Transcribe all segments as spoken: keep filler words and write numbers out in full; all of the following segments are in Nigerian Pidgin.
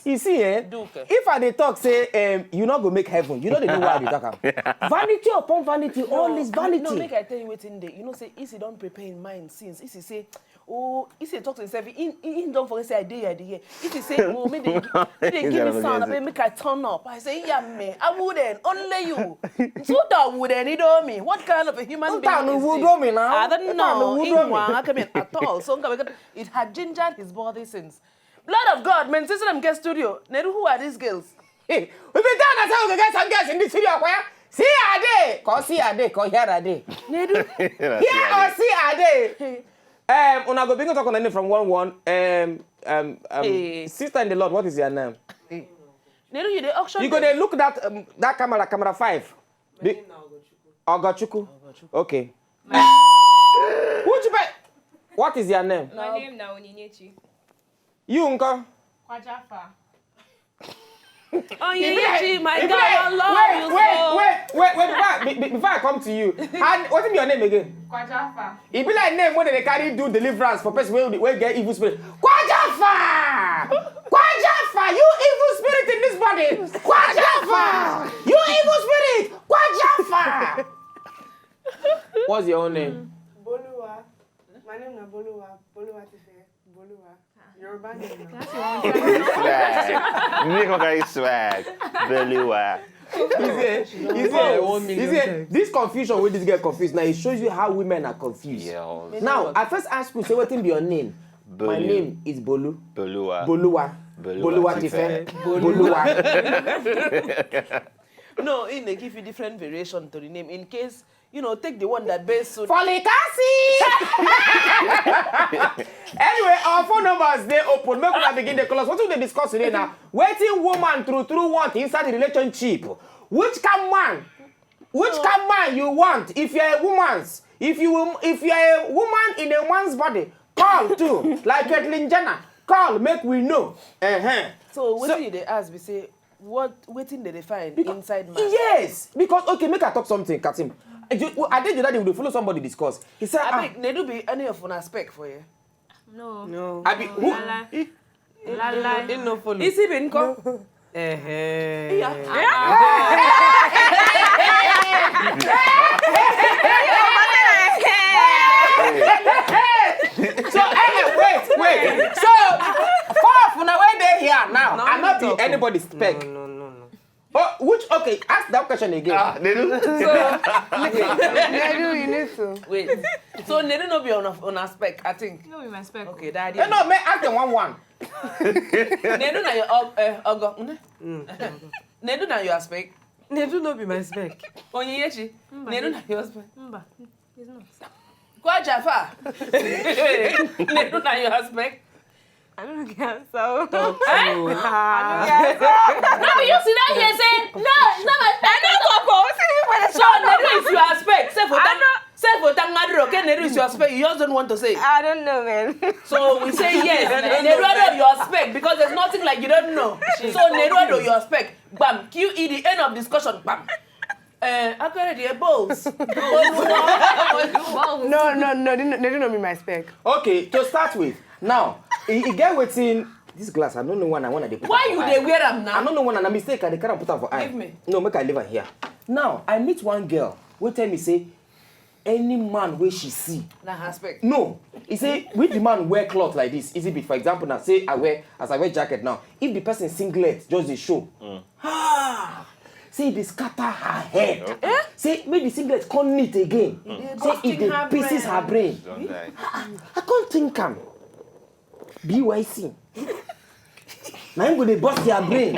You see, eh? If I dey talk say, um, you no go make heaven, you no dey know why I dey talk am. Vanity upon vanity, all is vanity. No, make I tell you wetin dey. You know say Isi don prepare im mind since. Isi say, oh, Isi talk to himself. He, he, he don forget say I dey here, I dey here. Isi say, oh, make they, make they give me sound, abeg, make I turn up. I say, yeah, man, I wouldn't. Only you. Zuda wouldn't, you know me. What kind of a human being is this? I don't know. At all. So it had gingered his body since. Blood of God, man, since them get studio. Nedu, who are these girls? Hey, we been down and say we go get some girls in this studio, where? See are they? Cause see are they? Cause here are they? Nedu. Here or see are they? Um, una go begin talk on the name from one one. Um, um, um, sister in the Lord, what is your name? Nedu, you the auction. You go dey look that, um, that camera, camera five. The Ogochukwu. Okay. Uche, what is your name? My name na Onyinyechi. You nko? Kwajafa. Onyinyechi, my girl, I love you so. Wait, wait, wait, wait, before, be- be- before I come to you. And what is your name again? Kwajafa. E be like name wey dem dey carry do deliverance for person wey wey get evil spirit. Kwajafa! Kwajafa! You evil spirit in this body! Kwajafa! You evil spirit! Kwajafa! What's your own name? Boluwa. My name na Boluwa. Boluwa Tife. Boluwa. Yoruba name na. Swag. Make her carry swag. Boluwa. He say, he say, he say, this confusion wey this girl confused now, it shows you how women are confused. Now, I first ask you, say, wetin be your name? My name is Bolu. Boluwa. Boluwa. Boluwa Tife. Boluwa. No, im dey give you different variation to the name in case, you know, take the one that bears so. Folikasi! Anyway, our phone numbers dey open. Make una begin dey call us. Wetin we dey discuss today na wetin woman true true want inside the relationship. Which kind man? Which kind man you want? If you're a woman's, if you if you're a woman in a man's body, call too. Like Caitlyn Jenner, call make we know. Uh-huh. So wetin you dey ask be say, what, wetin dem dey find inside man? Yes, because, okay, make I talk something, Katim. I dey that day we dey follow somebody discuss. He said, ah, abeg, Nedu, be any of una spec for here? No. No. I be who? Lala. Lala. He no follow. Isi be nko? Eh. So, eh, wait, wait. So, four of una wey dey here now, I no be anybody spec. No, no, no, no. Oh, which, okay, ask that question again. Ah, Nedu. So, Nedu, you need to. Wait. So, Nedu no be on a, on a spec, I think. No be my spec. Okay, daddy. Eh, no, me ask them one one. Nedu na your og-, eh, ogo. Mm. Nedu na your spec. Nedu no be my spec. Onyinyechi. Nedu na your spec. Mba. It's not. Kwajafa. Nedu na your spec. I don't get so. Talk to you. I don't get so. No, but you sit down here say, no, it's not my spec. I don't talk. Oh, see me for the so, Nedu is your spec. Say for that. Say for Tangadro, okay, Nedu is your spec. You just don't want to say. I don't know, man. So we say yes. Nedu is your spec because there's nothing like you don't know. So Nedu is your spec. Bam. Q E D, end of discussion. Bam. Eh, Akorede, eh, balls. No, no, no, they, they don't know me my spec. Okay, to start with, now, e, e get wetin, this glass, I don't know when I wanna dey put. Why am for you eye. Dey wear am now? I don't know when I mistake, I dey carry am put am for eye. Give me. No, make I leave am here. Now, I meet one girl wey tell me say, any man wey she see. Na her spec. No, he say, with the man wear cloth like this, easy beat. For example, now, say I wear, as I wear jacket now, if the person singlet just dey show, ah, say e dey scatter her head. Okay. Eh? Say make the singlet come neat again. Say e dey pieces her brain. Don't die. Ah, I can't think am. B Y C. Na him go dey burst your brain.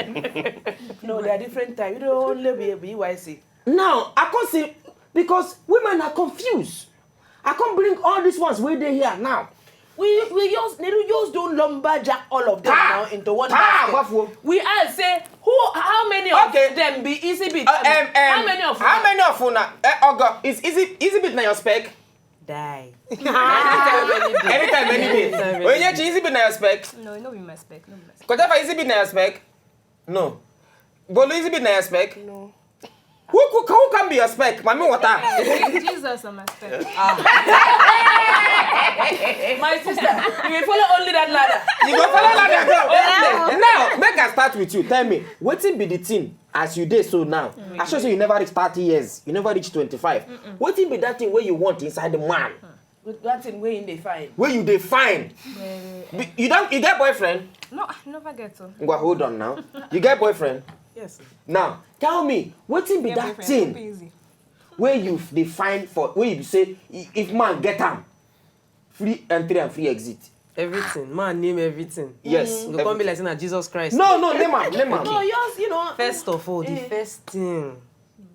No, there are different types. You don't only be a B Y C. Now, I can't say, because women are confused. I can't bring all these ones wey dey here now. We, we just, they don't just don't lumberjack all of them now into one basket. We ask say, who, how many of them be easy beat? Uh, um, um, how many of how many of una? Eh, Ogo, is easy, easy beat na your spec? Die. Anytime, any day. Anytime, any day. Anytime, any day. Onyechi, easy beat na your spec? No, no be my spec. No be my spec. Kotafa, easy beat na your spec? No. Bolu, easy beat na your spec? No. Who, who, who can be your spec? Mami water. Jesus on my spec. Ah. My sister, you will follow only that ladder. You go follow ladder go. Now, make I start with you. Tell me, wetin be the thing as you dey so now? I sure say you never reach thirty years. You never reach twenty-five. Wetin be that thing wey you want inside the man? With that thing wey him dey find. Wey you dey find? Be- You don you get boyfriend? No, I never get to. Ngwa, hold on now. You get boyfriend? Yes. Now, tell me, wetin be Get that boyfriend, thing no be easy. Wey you dey find for, wey you be say, i- if man get am, free entry and free exit? Everything. Man name everything. Yes. You go come be like say na Jesus Christ. No, no, name am, name am. No, yours, you know. First of all, the first thing,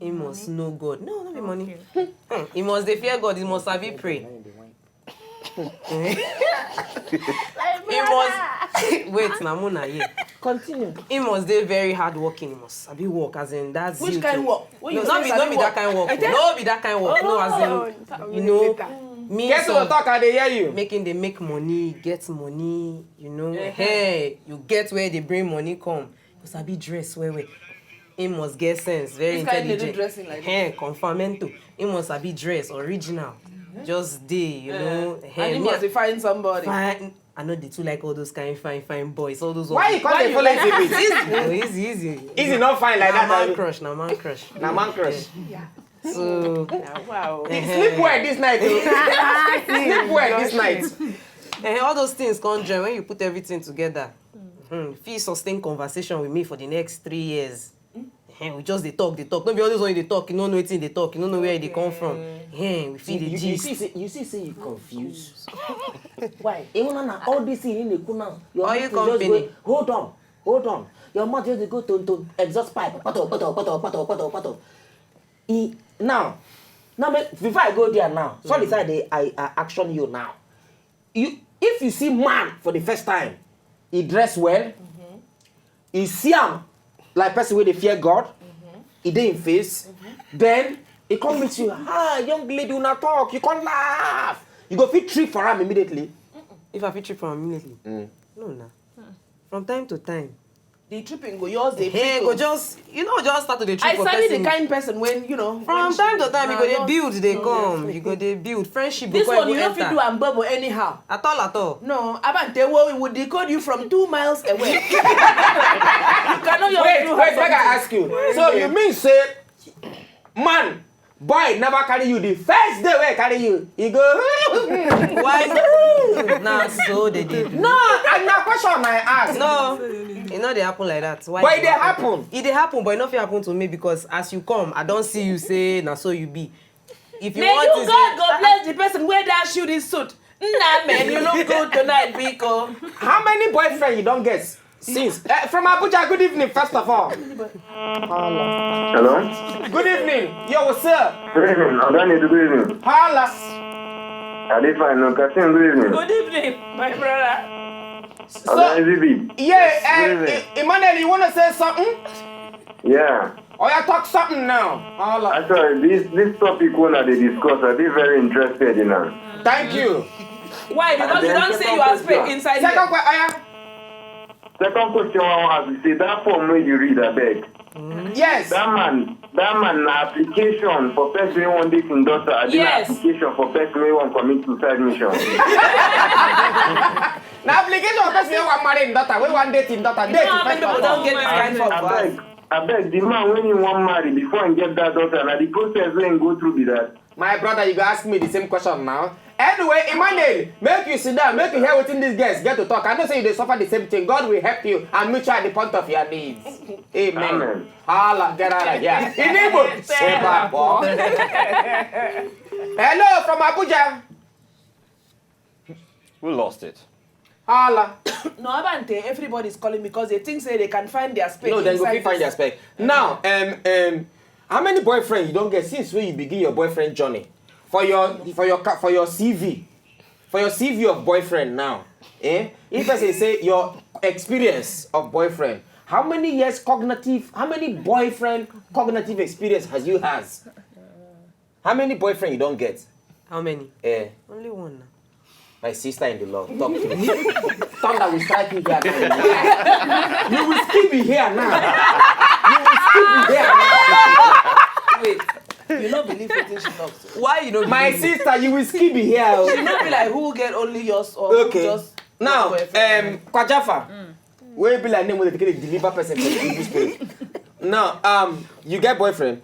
he must know God. No, no be money. Hmm, he must dey fear God. He must sabi pray. He must wait na muna here. Continue. He must dey very hardworking. He must sabi work, as in that's Which kind work? When No, you no say be, sabi no be work, that kind work. I tell No be that kind work. No, as in, you know, me Get to the some talk, I dey hear you. Making dey make money, get money, you know. Hey, you get where they bring money come. You sabi dress well well. He must get sense, very This kind dey do intelligent. Dressing like Hey, confirmento. He must sabi dress original. Just dey, you know. Hey, And he me must a- find somebody. Fine. I know they too like all those kind fine fine boys, all those Why you come dey follow Easy, easy, easy. Easy not fine like Na that. Man crush, na man crush. Na man crush. So Wow. Sleep well this night. Oh. Sleep well this night. Eh, all those things come join when you put everything together. Hmm, fit sustain conversation with me for the next three years. Eh, we just dey talk, dey talk. No be all those one you dey talk, you no know wetin you dey talk, you no know where you dey come from. Eh, we feel the You, you gist. See, say, you see, say you confused. Why? Even now, all this thing in the now, your Oil mouth is just company. Going, hold on, hold on. Your mouth just dey go to to exhaust pipe. Pato, pato, pato, pato, pato, pato. E, now, now me, before I go there now, sorry, say I dey, I, I action you now. You, if you see man for the first time, he dress well, you see am like person wey dey fear God, he dey in face, then he come meet you, ah, young lady, una talk, you come laugh, you go fit trip for am immediately. If I fit trip for am immediately, no na. From time to time, The tripping go yours, dey Hey, trickle. Go just, you know, just start to dey trick I for sabi person. The kind person when, you know, From when time she- to time, you go dey build, dey come. You go dey build. Friendship go This come one, you even don't fit enter. Do am bubble anyhow. At all, at all. No, Abante, we would decode you from two miles away. You cannot just Wait, do her wait, make I something. Ask you. So you mean say man, boy never carry you the first day wey I carry you. He go. Why? Na so they dey do. No, and na question I ask. No, e no dey happen like that. Why? But e dey happen. E dey happen, but e no fit happen to me because as you come, I don see you say na so you be. If you May want you to God say, go bless the person wey dash you this suit. Nna, man, you look good tonight, Biko. How many boyfriend you don get? Since eh, from Abuja, good evening, first of all. Hello? Good evening. Yo, what's up? Good evening. Oga Nedu, good evening. Holla. I dey fine, no, Kasim, good evening. Good evening, my brother. So, Oga N Z B. Yeah, Good evening. Eh, Emmanuel, you want to say something? Yeah. Oh, yeah, talk something now. Holla. Actually, this, this topic one that they discuss, I be very interested in am. Thank you. Why? Because you don't say you are speak inside Second here. Que- oh, yeah. Second question I want to ask is say that form wey you read, abeg. Yes. That man, that man na application for person wey wan date him daughter. Abi na Yes. Application for person wey wan commit suicide mission. Na application for person wey wan marry him daughter, wey wan date him daughter, You date know him how many first people of all. Don't get this kind of Abeg, abeg, the man wey he wan marry before he get that daughter, na the process wey he go through be that. My brother, you go ask me the same question now. Anyway, Emmanuel, make you sit down, make you hear wetin these girls get to talk. I know say you dey suffer the same thing. God will help you and meet you at the point of your needs. Amen. Amen. Holla, get out of here. In Igbo, say bye, boy. Hello from Abuja. We lost it. Holla. No, Abante, everybody's calling because they think say they can find their space No, then go inside fit find their this. Space. Now, um, um, how many boyfriend you don't get since when you begin your boyfriend journey? For your for your ca- for your C V, for your C V of boyfriend now, eh? If I say say your experience of boyfriend, how many years cognitive? How many boyfriend cognitive experience has you has? How many boyfriend you don't get? How many? Eh. Only one now. My sister in the Lord, talk to me. Thunder will strike you here now. You will still be here now. You will still be here now. Wait. You no believe wetin she talk so. Why you no My believe? Sister, you will skip it here. Oh. She no be like who get only yours or Okay. Who just Now, boyfriend. Um, Kwajafa, wey be like name wey dey take deliver person for the English place. Now, um, you get boyfriend?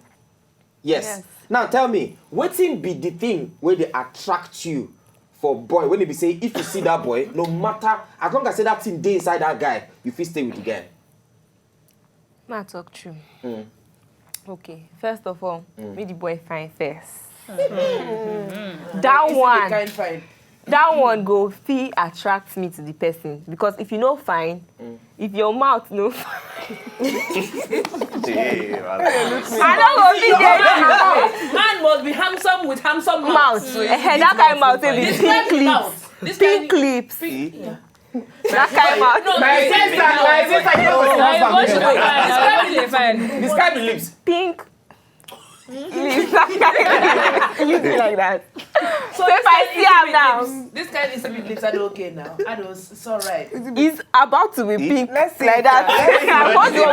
Yes. Yes. Now tell me, wetin be the thing wey dey attract you for boy? When e be say if you see that boy, no matter as long as say that thing dey inside that guy, you fit stay with the guy. Ma talk true. Okay, first of all, make the boy fine first. That Is it the one, kind fine? That one go fit attract me to the person, because if you no fine, if your mouth no fine, I no go fit dey Man must be handsome with handsome mouth. Mouth. Eh, that kind mouth wey be Describe pink the lips. Mouth. This Pink kind lips. Pink. That kind mouth. My sister, my sister, you know what's Describe the husband. mouth. Describe the lips. Pink lips. That kind. You do like that. So if I see am now, This kind of lips are okay now. I don't. It's all right. It's about to be pink Let's see like it that. now. I want to be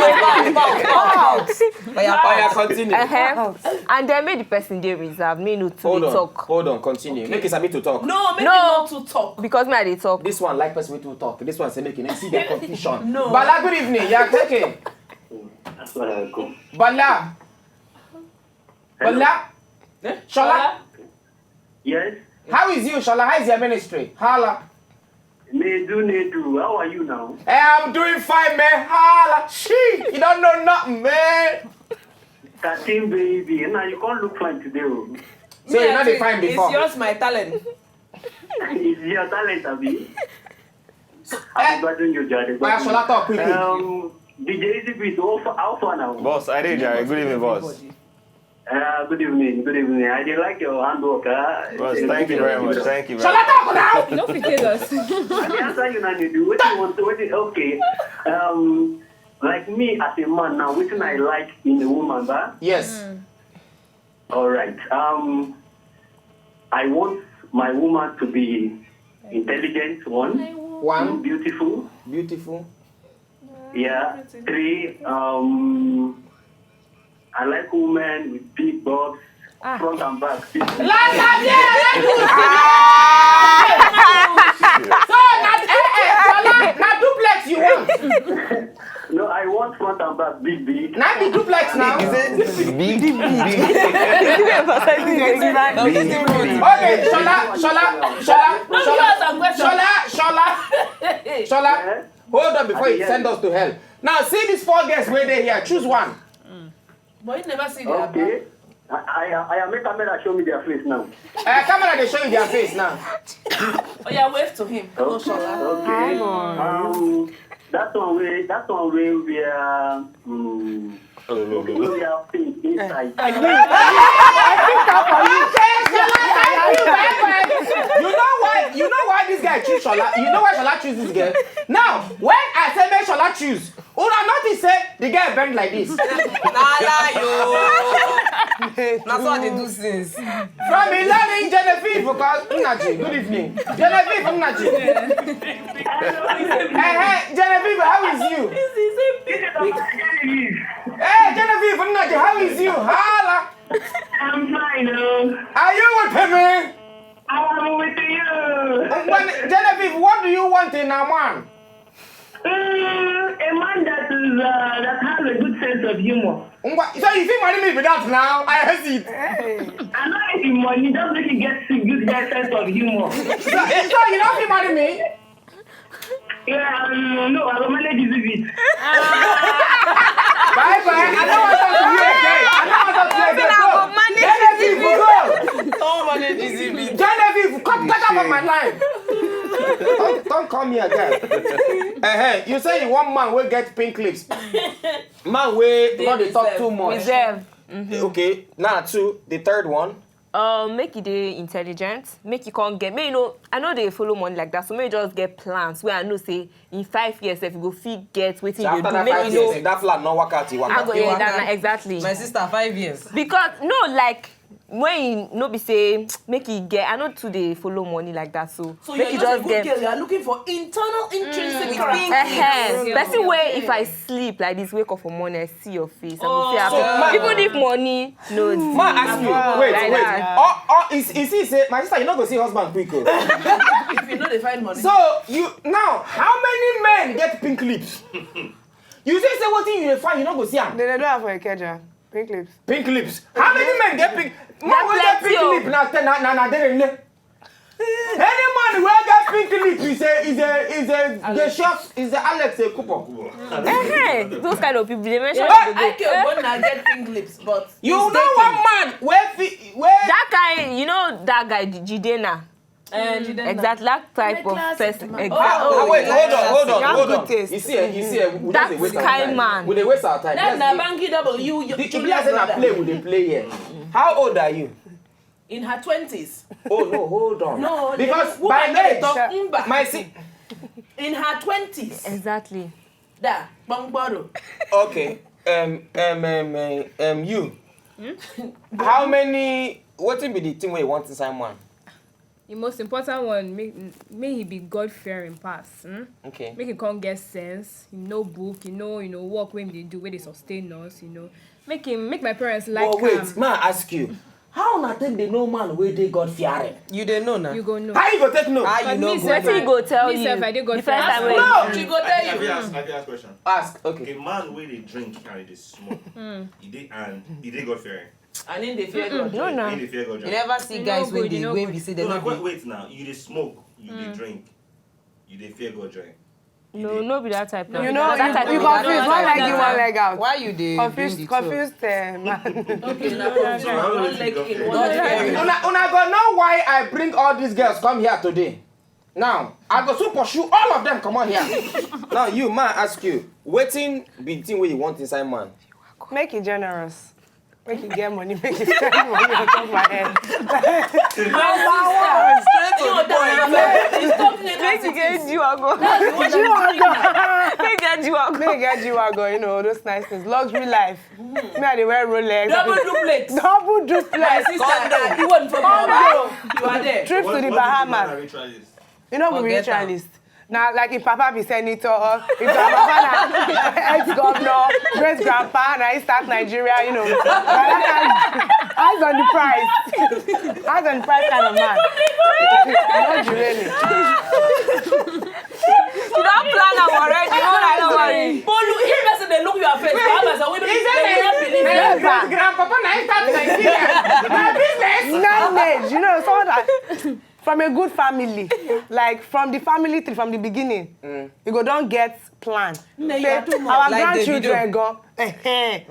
pink. Oya, continue. Uh-huh. And then make the person dey reserved, me no too Hold dey on, talk. Hold on, continue. Make it sabi to talk. No, make No. it not to talk. Because me I dey talk. This one like person wey too talk. This one say make you see the confusion. No. Bala, good evening. Yeah, okay. Assalamu alaikum. Bala, Bala, Eh? Shola. Yes, How is you, Shola? How is your ministry? Hala. Nedu, Nedu, how are you now? Eh, I'm doing fine, man. Hala. She, you don't know nothing, man. Thirteen baby, now you can't look fine today. Oh. So you Me, not I the think fine before. It's just my talent. It's your talent, Abi. Eh, I'm glad you, Jade. Oya, Shola, talk quickly. Um, D J Easy Beat, how far, how far now? Boss, I did, Jare. Good evening, boss. Uh, good evening, good evening. I did like your handwork. Uh, Boss, thank you very much. Thank you very Shola, much. talk now. No fit tell us. I dey answer you now, Nedu. What do you want? What do you, okay. Um, like me as a man now, what I like in a woman, ba? Yes. All right. Um, I want my woman to be intelligent, one, One, beautiful, beautiful. yeah, three, um, I like women with big bobs, front and back. Last time, yeah, let's do it. So na, eh, eh, Shola, na duplex you want? No, I want front and back, big, big. Na be duplex now. Big, big. Okay, Shola, Shola, Shola, No, you Shola, ask a question. Shola, Shola, Shola. Eh? Hold on before you Yeah. Send us to hell. Now see these four girls wey dey here. Choose one. But you never see the Okay. I, I, I am a camera, show me their face now. Uh, camera dey show you their face now. Oh yeah, wave to him. No, Shola. Okay. Um, that one way, that one way we are. Um, we are pink inside. You know why? You know why this guy choose Shola? You know why Shola choose this girl? Now, when I say make Shola choose, una notice say the girl bend like this. Na lie o. Na so I dey do since. From Ilorin, Genevieve, because Nnaji. Good evening, Genevieve Nnaji. Hey, hey, Genevieve, how is you? Hey, Genevieve Nnaji, how is you? Hala. I'm fine, oh. Are you with me? I'm with you. When, Genevieve, what do you want in a man? Mm, a man that is uh, that has a good sense of humor. Ngwa, so you fit marry me with that now? I hesitate. I know if you money, just make you get good that sense of humor. So, so you don't fit marry me? Yeah, um, no, I will manage this bit. Bye bye. I don't want to talk to you again. I don't want to talk to you again. Go. Genevieve, go. Don't manage easy beat. Genevieve, come take up on my line. Don't, don't call me again. Uh-huh. You say you want man wey get pink lips. Man wey no dey talk too much. Reserve. Okay, now two, the third one. Um, make e dey intelligent, make e come get, make you know, I no dey follow money like that, so make you just get plans wey I know say in five years, if you go fit get wetin So you after do, that make five you know. Years, if that plan no work out, you work I out. go, yeah, that, na, exactly. My sister, five years. Because no, like, When you no be say make e get, I no too dey follow money like that, so So make you're e just a just good get. Girl. You're looking for internal intrinsic character. Ehen. Yeah. Person wey if I sleep like this, wake up for morning, I see your face, I go feel Oh. happy. So, ma- Even if money no dey. Ma ask you, wait, Like wait. that. Oh, oh, is, is he say, my sister, you not go see husband quick. Oh. If you know they find money. So, you, now, how many men get pink lips? You say, say what thing you dey find, you not go see am. They dey do am for Ikeja. Pink lips. Pink lips. How many men get pink? Man wey get plenty pink o. Lip na na na na na dey. Any man wey get pink lip is a is a is a gracious is a Alex Ekubo. Ehen, those kind of people dey mention But am go Ike dey. Ogbonna get pink lips, but You know one man wey fit wey That kind, you know that guy Jidena. Uh, Jidena. Exactly that type A of classic person. Man. Exactly. Ah, Oh, ah, wait, yeah. Hold on, hold on, You have hold good on. Taste. You see, eh, you see, eh, we That just dey waste our kind time. Man. We dey waste our time. That's Let's na go. Banky Double. You, you, The you Ibrahim say na play we dey play here. How old are you? In her twenties. Oh no, hold on. No, Because woman by no dey age, talk mba. My si- In her twenties. Exactly. Da, Bongboro. Okay. Um, um, um, um, um, you. How many? What be the thing where you want inside man? The most important one, make make he be God fearing pass. Hmm? Okay. Make him come get sense. He know book. He know you know work when they do where they sustain us. You know, make him make my parents like But wait, am. Man, ask you. How una take dey know man wey dey God fearing? You dey know now. You go know. How you go take know? How But you know me go sef, Wetin you go tell me you? Sef, I dey God The first time fearing. wey No! She go tell Have you you. Asked, have you asked question? Ask. Okay. A man wey dey drink and dey smoke, e dey and e dey God fearing. And in the fear God. No, no. He dey fear God. You never see You guys know wey good, dey you know wey good. Be say they No, no like, wait, dey. Wait now. You dey smoke, you dey drink, you dey fear God join. No, no be that type. You know, That you, type you of- confused. One leg in, one leg out. Why you dey Confused, bring the two? Confused. Uh, man. Okay, now one leg in, one leg in. Una, una go know why I bring all these girls come here today. Now, I go soon pursue all of them. Come on here. Now, you man, ask you. Wetin be the thing wey you want inside man? Make it generous. Make you get money, make you spend money on top of my head. Straight to the point. It's talking Make you about get G-Wagon. Make you get G-Wagon. Make you get G-Wagon, you know, those nice things. Luxury life. Me, I dey wear Rolex. Double duplex. Double duplex. My sister, you want for Baba? You are there. Trips to the Bahamas. Ritualist. You know, we Forget am. Ritualist. Now, like if Papa be senator, if your Papa na ex-governor, great grandpa, now he start Nigeria, you know. Na that kind, eyes on the prize. Eyes on the prize kind of man. Not really. You don plan am already. No, no, no worry. Bolu, if person dey look your face, Baba say we don't believe. Never. Grandpapa na start Nigeria. My business. Knowledge, you know, someone that from a good family, like from the family tree, from the beginning, you go don get plan. No, you Say, are too much. our Like grandchildren Davido. Go, eh, eh.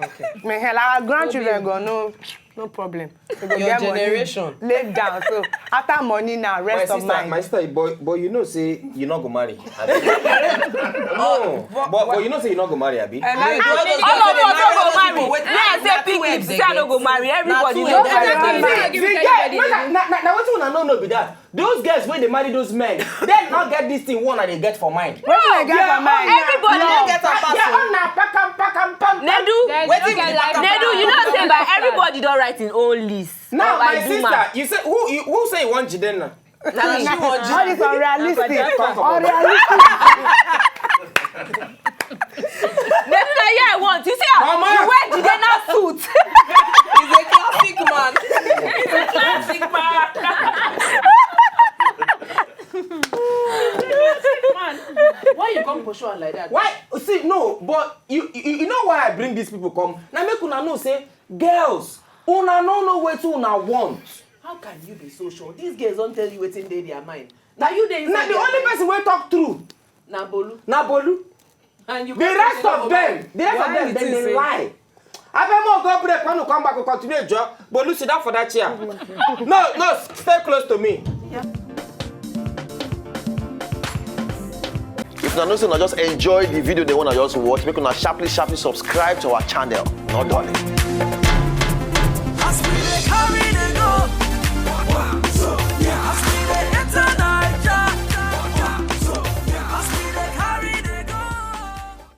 My hell, our grandchildren go, no, no problem. We go Your get money generation. Laid down. So after money now, My rest of sister, mind. My sister, but, but you know say you not go marry. Abi? No, but, but you know say you not go marry, Abi. And I All of us no go marry. Me, I say pink lips, say I no go marry. Everybody Na no two go heads. marry. See, yeah, no, na, na, na, na wetin una no know be that. Those girls wey dey marry those men, dem no get this thing one I dey get for mind. Wetin I get for mind? Everybody No no get am pass Their o. own na pakam, pakam, pam, pam. Nedu, Wetin be the pakam? Nedu, you know say by everybody don write him own list. Now, By my do sister, man. You say who? You, who say you want Jidenna? Na she want All this unrealistic. Come, come, come. Unrealistic. Nedu, na here I want. You see how Mama. You wear Jidenna suit. He's a classic man. Classic man. Man, why you come pursue am like that? Why? See, no, but you, you, you know why I bring these people come? Now make una know say girls, una no know wetin una want. How can you be so sure? These girls don't tell you wetin dey their mind. Now you dey Na inside the their only mind. Person wey talk true Na Bolu. Na Bolu. And you The rest of them, the rest of them, dem dey lie. Abeg, make we go break, when we come back, we continue. Joe, Bolu, sit down for that chair. No, no, stay close to me. If una know say una just enjoy the video, they wanna just watch, make una sharply, sharply subscribe to our channel. No darling.